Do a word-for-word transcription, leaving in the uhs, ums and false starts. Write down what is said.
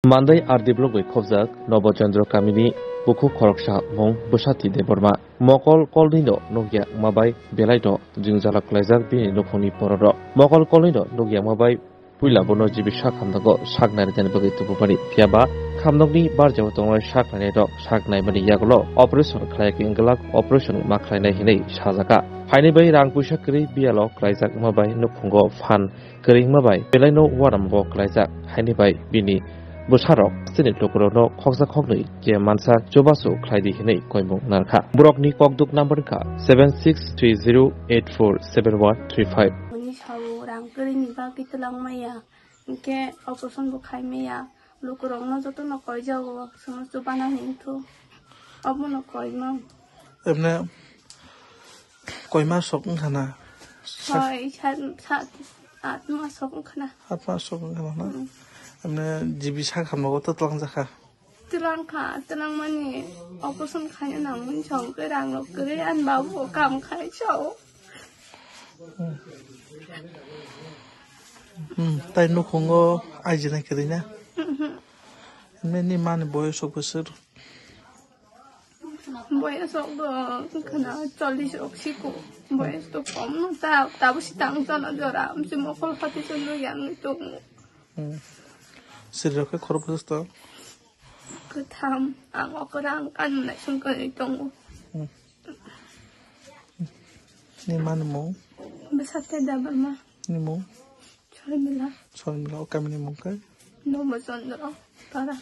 Mandai R D block bai khobjak Nobo Chandra kamini bukhuk khoroksa mung Bwsati Debbarma. Mokol kolnino nukya wngma bai belaino jwngjala klaijak bini nukhungni bororok. Mokol kolnino nukya wngma bai puila bono G B sak hamnago sak nairwknani bagwi tububani. Phiyaba khamnokni barjao tongnai sak nainairok sak naimani yagulo operation khlaiyakhe wngwlak operation ma khlainai hinwi sajaka. Haini bai rang puisa kwrwi biyalo klaijak wngma bai nukhungo phan kwrwi wngma bai belaino uanamgo klaijak. Haini bai bini bwsarok chini lukurokno khoksa khoknwi je mansa chubachu khlaidi hinwi koimung narkha. Borokni kokduk number wngkha seven six three zero eight four seven one three five. Ani sao rang kwrwini bagwi twlang maya, hinkhe operation bo khai maya, lukurokno jotono koijago, chwngno chubana hinwi thu, obono koimang. Emne koima sok wngkha na? Hoi, sa, sa, atma sok wngkha na. Atma sok wngkha na? Hmm. Emne G B sak hamnago to twlang jakha? Twlang kha, twlang mani operation khaina nangmani chong khe rang rok kwrwi ani babu bo kam khai chao. Hmm. Hmm, tai nukhungo aijinai kwrwi na? Mhm. Emne ni mani boyos sok bwswk? Boyas rok bo wngkhana chollish rok siko. Boyas to kom no ta, tabo si tang jono jora, amsi mokol hati se luyang ni tongo. Hmm. Siri rok khe khoro bwswk to? Kwtham, ang okorang kan nai sung kani tongo. Hmm. Ni mani mung? Bwsate Debbarma. Ni mung? Chormila. Chormila, o kamini mung khe? Nomo Chandra, para.